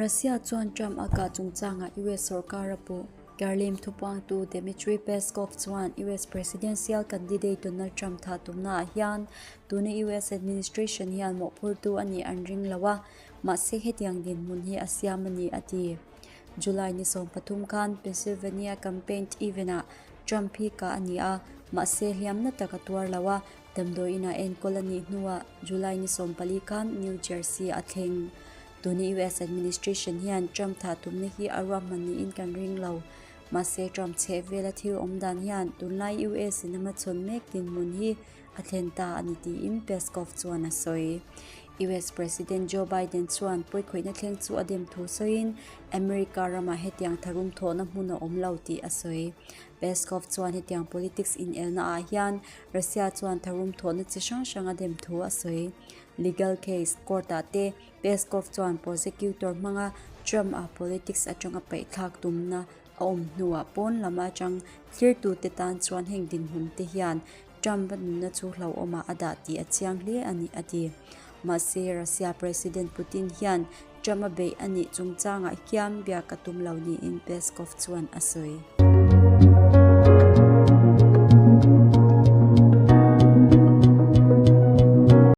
Russia chuan Trump a kah chungchangah US sorkar a puh. Kremlin thupuangtu Dmitry Peskov chuan US presidential candidate Donald Trump thah tumnaah hian tuna US administration hian mawhphurtu a nih an ring lo a, mahse hetiang dinhmun hi a siam a ni a ti. July ni 13 khan Pennsylvania campaign event-ah Trump hi kah a ni a, mahse hliamna tak a tuar lo a, damdawi inah enkawl a nih hnuah July ni 14 khan New Jersey a thleng. Tuni US administration hian Trump thah tumna hi a ruahman niin kan ring lo. Mahse Trump chheh vela thil awm dan hian tunlai US in a hmachhawn mek dinhmun hi a thlen ta a ni tiin Peskov chuan a sawi. US President Joe Biden chuan pawikhawihna thleng chu a dem thu sawiin America ramah hetiang tharum thawhna hmun a awm lo tih a sawi. Peskov chuan hetiang politics inelna ah hian Russia chuan tharum thawhna chi hrang hrang a dem thu a sawi. Legal case court ah te Peskov chuan prosecutor hmanga Trump a politics atanga paihthlak tumna a awm hnuah pawn lam atang thlirtute tan chuan heng dinhmun te hian Trump a nunna chu hlauhawmah a dah tih a chiang hle a ni a ti. Mahse, Russia President Putin hian Trump a beih a nih chungchangah hian biak a tum lo niin Peskov chuan a sawi.